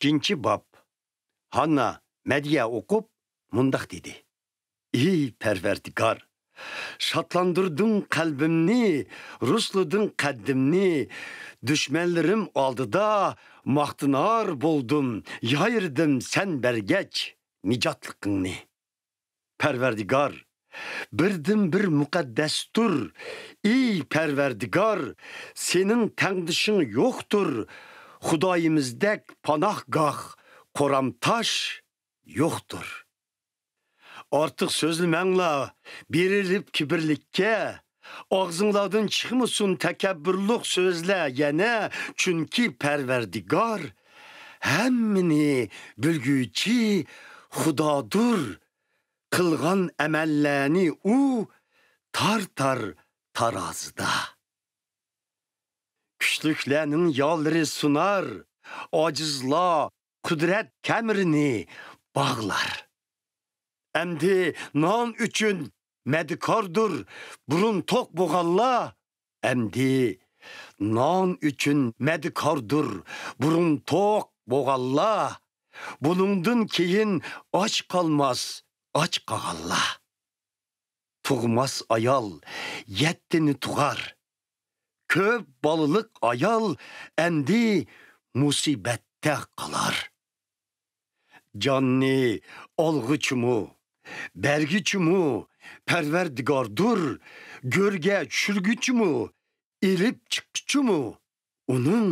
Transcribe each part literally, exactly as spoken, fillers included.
ئىككىنچى باب. ھاننا مەدھىيە ئوقۇپ مۇنداق دېدى: ئى پەرۋەردىگار، شادلاندۇردۇڭ قەلبىمنى، رۇسلىدىڭ قەددىمنى. دۈشمەنلىرىم ئالدىدا ماختىنار بولدۇم، يايرىدىم سەن بەرگەچ نىجاتلىقىڭنى. پەرۋەردىگار، بىردىنبىر مۇقەددەستۇر. ئى پەرۋەردىگار، سېنىڭ تەڭدىشىڭ يوقتۇر. خۇدايىمىزدەك پاناھگاھ، قورام تاش يوقتۇر. ئارتۇق سۆزلىمەڭلار بېرىلىپ كىبىرلىككە، ئاغزىڭلاردىن چىقمىسۇن تەكەببۇرلۇق سۆزلەر يەنە، چۈنكى پەرۋەردىگار ھەممىنى بىلگۈچى خۇدادۇر. قىلغان ئەمەللەرنى ئۇ تارتار تارازىدا. كۈچلۈكلەرنىڭ ياللىرى سۇنار، ئاجىزلار قۇدرەت كەمىرىنى باغلار. ئەمدى نان ئۈچۈن مەدىكاردۇر بۇرۇن توق بولغانلار، ئەمدى نان ئۈچۈن مەدىكاردۇر بۇرۇن توق بولغانلار، بۇنىڭدىن كېيىن ئاچ قالماس ئاچ قالغانلار. تۇغماس ئايال يەتتىنى تۇغار. كۆپ بالىلىق ئايال ئەمدى مۇسىبەتتە قالار. جاننى ئالغۇچىمۇ، بەرگۈچىمۇ پەرۋەردىگاردۇر، گۆرگە چۈشۈرگۈچىمۇ، ئېلىپ چىققۇچىمۇ ئۇنىڭ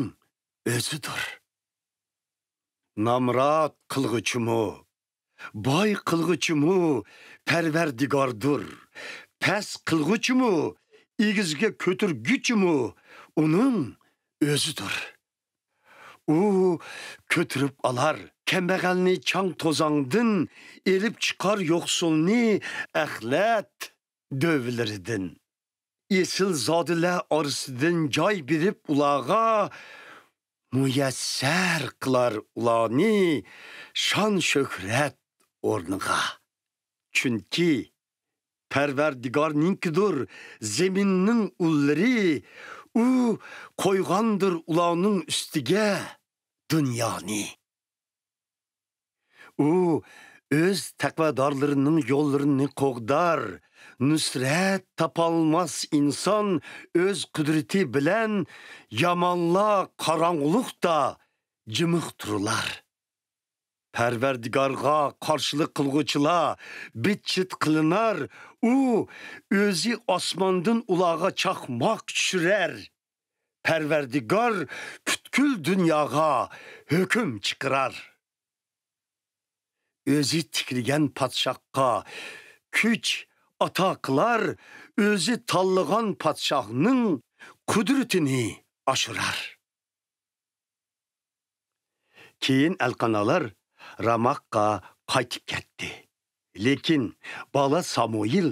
ئۆزىدۇر. نامرات قىلغۇچىمۇ، باي قىلغۇچىمۇ پەرۋەردىگاردۇر، پەس قىلغۇچىمۇ، ئېگىزگە كۆتۈرگۈچىمۇ ئۇنىڭ ئۆزىدۇر. ئۇ كۆتۈرۈپ ئالار كەمبەغەلنى چاڭ-توزاڭدىن، ئېلىپ چىقار يوقسۇلنى ئەخلەت دۆۋىلىرىدىن. ئېسىلزادىلەر ئارىسىدىن جاي بېرىپ ئۇلارغا، مۇيەسسەر قىلار ئۇلارنى شان-شۆھرەت ئورنىغا. چۈنكى پەرۋەردىگارنىڭكىدۇر زېمىننىڭ ئۇللىرى، ئۇ قويغاندۇر ئۇلارنىڭ ئۈستىگە دۇنيانى. ئۇ ئۆز تەقۋادارلىرىنىڭ يوللىرىنى قوغدار، نۇسرەت تاپالماس ئىنسان ئۆز قۇدرىتى بىلەن يامانلار قاراڭغۇلۇقتا جىمىق تۇرۇلار. پەرۋەردىگارغا قارشىلىق قىلغۇچىلار بىت-چىت قىلىنار، ئۇ ئۆزى ئاسماندىن ئۇلارغا چاقماق چۈشۈرەر. پەرۋەردىگار پۈتكۈل دۇنياغا ھۆكۈم چىقىرار. ئۆزى تىكلىگەن پادىشاھقا كۈچ ئاتا قىلار، ئۆزى تاللىغان پادىشاھنىڭ قۇدرىتىنى ئاشۇرار. كېيىن ئەلقانالار راماغقا قايتىپ كەتتى. لېكىن بالا سامۇئېل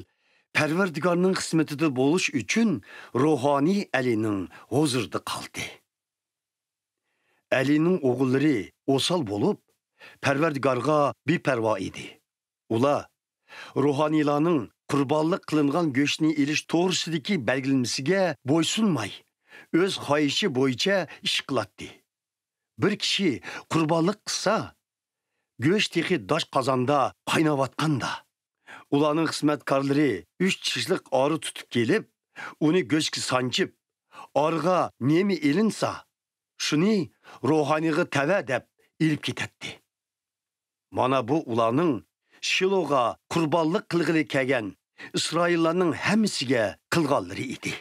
پەرۋەردىگارنىڭ خىزمىتىدە بولۇش ئۈچۈن روھانىي ئەلىنىڭ ھۇزۇرىدا قالدى. ئەلىنىڭ ئوغۇللىرى ئوسال بولۇپ، پەرۋەردىگارغا بىپەرۋا ئىدى. ئۇلار روھانىيلارنىڭ قۇربانلىق قىلىنغان گۆشنى ئېلىش توغرىسىدىكى بەلگىلىمىسىگە بويسۇنماي، ئۆز خاھىشى بويىچە ئىش قىلاتتى. بىر كىشى قۇربانلىق قىلسا، گۆش تېخى داش قازاندا قايناۋاتقاندا، ئۇلارنىڭ خىزمەتكارلىرى ئۈچ چىشلىق ئارا تۇتۇپ كېلىپ، ئۇنى گۆشكە سانجىپ، ئارىغا نېمە ئېلىنسا، شۇنى روھانىيغا تەۋە دەپ ئېلىپ كېتەتتى. مانا بۇ ئۇلارنىڭ شىلوغا قۇربانلىق قىلغىلى كەلگەن ئىسرائىللارنىڭ ھەممىسىگە قىلغانلىرى ئىدى.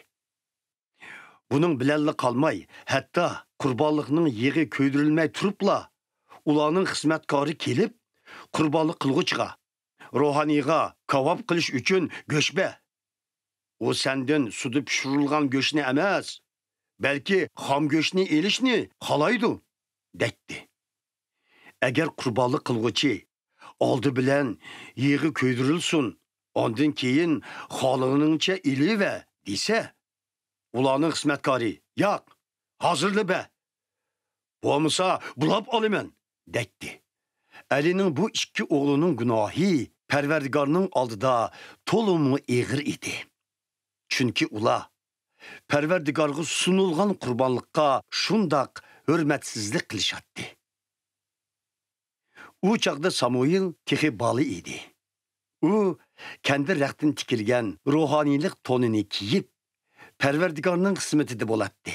بۇنىڭ بىلەنلا قالماي، ھەتتا قۇربانلىقنىڭ يېغى كۆيدۈرۈلمەي تۇرۇپلا، ئۇلارنىڭ خىزمەتكارى كېلىپ، قۇربانلىق قىلغۇچىغا، روھانىيغا كاۋاپ قىلىش ئۈچۈن گۆش بەر. ئۇ سەندىن سۇدا پىشۇرۇلغان گۆشنى ئەمەس، بەلكى خام گۆشنى ئېلىشنى خالايدۇ، دەيتتى. ئەگەر قۇربانلىق قىلغۇچى ئالدى بىلەن يېغى كۆيدۈرۈلسۇن، ئاندىن كېيىن خالىغىنىڭچە ئېلىۋەر دېسە، ئۇلارنىڭ خىزمەتكارى، ياق، ھازىرلا بەر، بولمىسا بۇلاپ ئالىمەن، دەيتتى. ئەلىنىڭ بۇ ئىككى ئوغلىنىڭ گۇناھى پەرۋەردىگارنىڭ ئالدىدا تولىمۇ ئېغىر ئىدى. چۈنكى ئۇلار پەرۋەردىگارغا سۇنۇلغان قۇربانلىققا شۇنداق ھۆرمەتسىزلىك قىلىشاتتى. ئۇ چاغدا سامۇئېل تېخى بالا ئىدى. ئۇ كەندىر رەختتىن تىكىلگەن روھانىيلىق تونىنى كىيىپ، پەرۋەردىگارنىڭ خىزمىتىدە بولاتتى.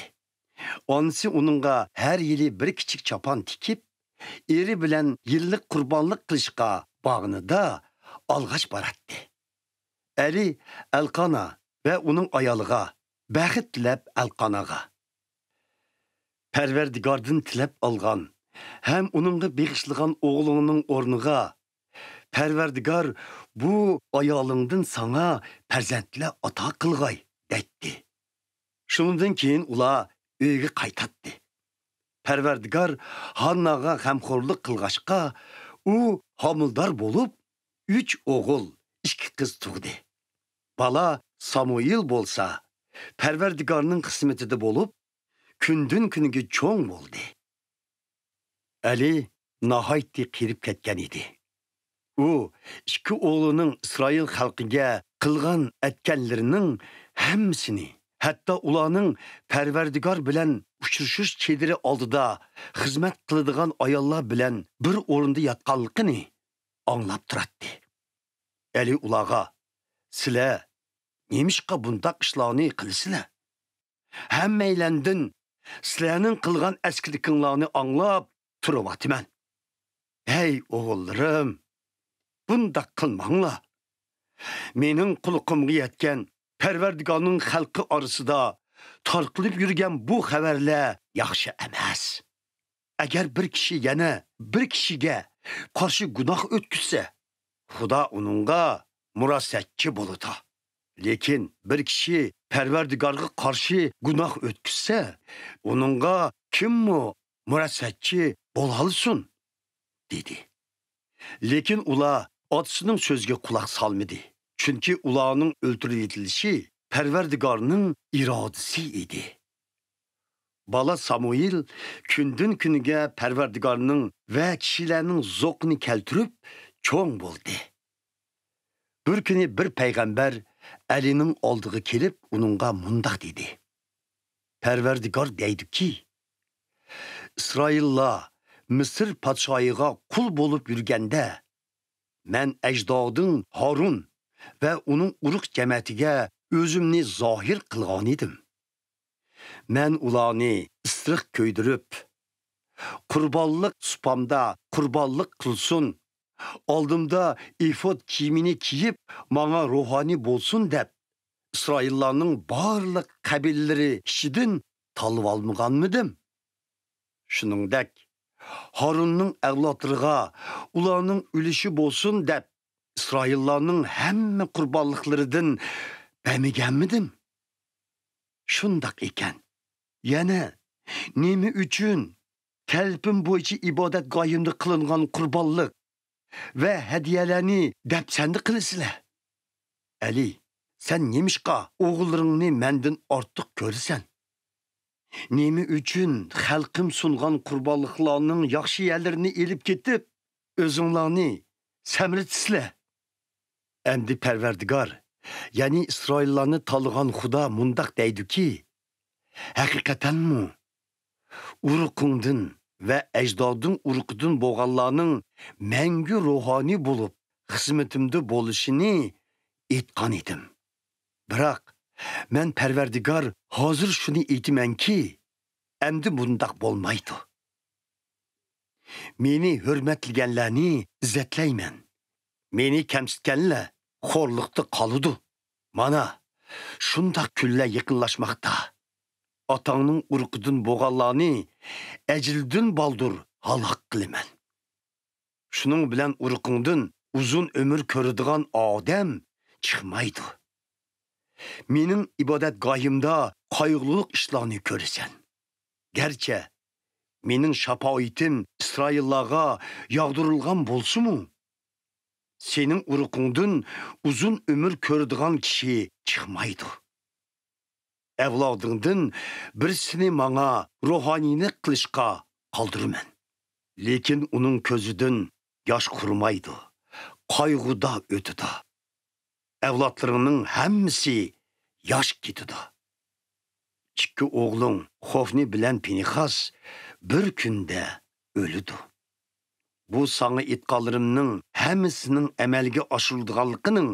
ئانىسى ئۇنىڭغا ھەر يىلى بىر كىچىك چاپان تىكىپ، ئېرى بىلەن يىللىق قۇربانلىق قىلىشقا باغنىدا ئالغاچ باراتتى. ئەلى ئەلقانا ۋە ئۇنىڭ ئايالىغا بەخت تىلەپ، ئەلقاناغا، پەرۋەردىگاردىن تىلەپ ئالغان ھەم ئۇنىڭغا بېغىشلىغان ئوغلۇڭنىڭ ئورنىغا پەرۋەردىگار بۇ ئايالىڭدىن ساڭا پەرزەنتلەر ئاتا قىلغاي، دەيتتى. شۇنىڭدىن كېيىن ئۇلار ئۆيگە قايتاتتى. پەرۋەردىگار ھانناغا غەمخورلۇق قىلغاچقا، ئۇ ھامىلىدار بولۇپ، ئۈچ ئوغۇل، ئىككى قىز تۇغدى. بالا سامۇئېل بولسا پەرۋەردىگارنىڭ خىزمىتىدە بولۇپ، كۈندىن-كۈنگە چوڭ بولدى. ئەلى ناھايىتى قېرىپ كەتكەن ئىدى. ئۇ ئىككى ئوغلىنىڭ ئىسرائىل خەلقىگە قىلغان ئەتكەنلىرىنىڭ ھەممىسىنى، ھەتتا ئۇلارنىڭ پەرۋەردىگار بىلەن ئۇچرىشىش چېدىرى ئالدىدا خىزمەت قىلىدىغان ئاياللار بىلەن بىر ئورۇندا ياتقانلىقىنى ئاڭلاپ تۇراتتى. ئەلى ئۇلارغا، سىلەر نېمىشقا بۇنداق ئىشلارنى قىلىسىلەر؟ ھەممەيلەندىن سىلەرنىڭ قىلغان ئەسكىلىكىڭلارنى ئاڭلاپ تۇرۇۋاتىمەن. ھەي ئوغۇللىرىم، بۇنداق قىلماڭلار. مېنىڭ قۇلىقىمغا يەتكەن پەرۋەردىگارنىڭ خەلقى ئارىسىدا تارقىلىپ يۈرگەن بۇ خەۋەرلەر ياخشى ئەمەس. ئەگەر بىر كىشى يەنە بىر كىشىگە قارشى گۇناھ ئۆتكۈزسە، خۇدا ئۇنىڭغا مۇراسەتچى بولىدۇ. لېكىن بىر كىشى پەرۋەردىگارغا قارشى گۇناھ ئۆتكۈزسە، ئۇنىڭغا كىممۇ مۇراسەتچى بولالىسۇن؟ دېدى. لېكىن ئۇلار ئاتىسىنىڭ سۆزىگە قۇلاق سالمىدى، چۈنكى ئۇلارنىڭ ئۆلتۈرۈۋېتىلىشى پەرۋەردىگارنىڭ ئىرادىسى ئىدى. بالا سامۇئېل كۈندىن-كۈنگە پەرۋەردىگارنىڭ ۋە كىشىلەرنىڭ زوقىنى كەلتۈرۈپ چوڭ بولدى. بىر كۈنى بىر پەيغەمبەر ئەلىنىڭ ئالدىغا كېلىپ، ئۇنىڭغا مۇنداق دېدى: پەرۋەردىگار دەيدۇكى، ئىسرائىللار مىسىر پادىشاھىغا قۇل بولۇپ يۈرگەندە، مەن ئەجدادىڭ ھارۇن ۋە ئۇنىڭ ئۇرۇق جەمەتىگە ئۆزۈمنى زاھىر قىلغانىدىم. مەن ئۇلارنى ئىسرىق كۆيدۈرۈپ، قۇربانلىق سۇپامدا قۇربانلىق قىلسۇن، ئالدىمدا ئېفود كىيىمىنى كىيىپ، ماڭا روھانىي بولسۇن دەپ، ئىسرائىللارنىڭ بارلىق قەبىلىلىرى ئىچىدىن تاللىۋالمىغانمىدىم؟ شۇنىڭدەك، ھارۇننىڭ ئەۋلادلىرىغا ئۇلارنىڭ ئۈلۈشى بولسۇن دەپ، ئىسرائىللارنىڭ ھەممە قۇربانلىقلىرىدىن بەرمىگەنمىدىم؟ شۇنداق ئىكەن، يەنە نېمە ئۈچۈن تەلىپىم بويىچە ئىبادەتگاھىمدا قىلىنغان قۇربانلىق ۋە ھەدىيەلەرنى دەپسەندە قىلىسىلەر؟ ئەلى، سەن نېمىشقا ئوغۇللىرىڭنى مەندىن ئارتۇق كۆرىسەن؟ نېمە ئۈچۈن خەلقىم سۇنغان قۇربانلىقلارنىڭ ياخشى يەرلىرىنى ئېلىپ كېتىپ، ئۆزۈڭلارنى سەمرىتىسىلەر؟ ئەمدى پەرۋەردىگار، يەنى ئىسرائىللارنى تاللىغان خۇدا مۇنداق دەيدۇكى، ھەقىقەتەنمۇ ئۇرۇقۇڭدىن ۋە ئەجدادىڭ ئۇرۇقىدىن بولغانلارنىڭ مەڭگۈ روھانىي بولۇپ خىزمىتىمدە بولۇشىنى ئېيتقان ئىدىم. بىراق، مەن پەرۋەردىگار ھازىر شۇنى ئېيتىمەنكى، ئەمدى بۇنداق بولمايدۇ. مېنى ھۆرمەتلىگەنلەرنى ئىززەتلەيمەن. مېنى كەمسىتكەنلەر خورلۇقتا قالىدۇ. مانا، شۇنداق كۈنلەر يېقىنلاشماقتا. ئاتاڭنىڭ ئۇرۇقىدىن بولغانلارنى ئەجىلدىن بالدۇر ھالاك قىلىمەن. شۇنىڭ بىلەن ئۇرۇقۇڭدىن ئۇزۇن ئۆمۈر كۆرىدىغان ئادەم چىقمايدۇ. مېنىڭ ئىبادەتگاھىمدا قايغۇلۇق ئىشلارنى كۆرىسەن. گەرچە مېنىڭ شاپائىتىم ئىسرائىللارغا ياغدۇرۇلغان بولسىمۇ، سېنىڭ ئۇرۇقۇڭدىن ئۇزۇن ئۆمۈر كۆرىدىغان كىشى چىقمايدۇ. ئەۋلادىڭدىن بىرسىنى ماڭا روھانىيلىق قىلىشقا قالدۇرىمەن. لېكىن ئۇنىڭ كۆزىدىن ياش قۇرۇمايدۇ، قايغۇدا ئۆتىدۇ. ئەۋلادلىرىڭنىڭ ھەممىسى ياش كېتىدۇ. ئىككى ئوغلۇڭ خوفنى بىلەن پىنىخاس بىر كۈندە ئۆلىدۇ. بۇ ساڭا ئېيتقانلىرىمنىڭ ھەممىسىنىڭ ئەمەلگە ئاشۇرۇلىدىغانلىقىنىڭ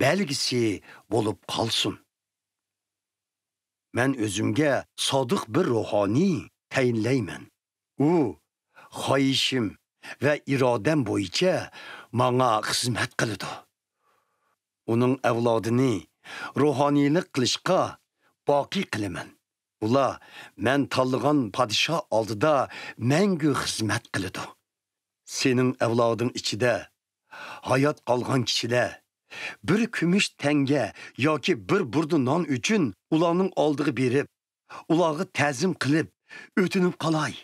بەلگىسى بولۇپ قالسۇن. مەن ئۆزۈمگە سادىق بىر روھانىي تەيىنلەيمەن. ئۇ خاھىشىم ۋە ئىرادەم بويىچە ماڭا خىزمەت قىلىدۇ. ئۇنىڭ ئەۋلادىنى روھانىيلىق قىلىشقا باقى قىلىمەن. ئۇلار مەن تاللىغان پادىشاھ ئالدىدا مەڭگۈ خىزمەت قىلىدۇ. سېنىڭ ئەۋلادىڭ ئىچىدە ھايات قالغان كىشىلەر بىر كۈمۈش تەڭگە ياكى بىر بۇردا نان ئۈچۈن ئۇلارنىڭ ئالدىغا بېرىپ، ئۇلارغا تەزىم قىلىپ، ئۆتۈنۈپ قالاي،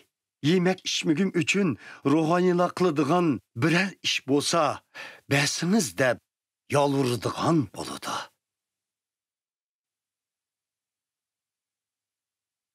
يېمەك ئىچمىكىم ئۈچۈن روھانىيلار قىلىدىغان بىرەر ئىش بولسا بەرسىڭىز دەپ يالۋۇرىدىغان بولىدۇ.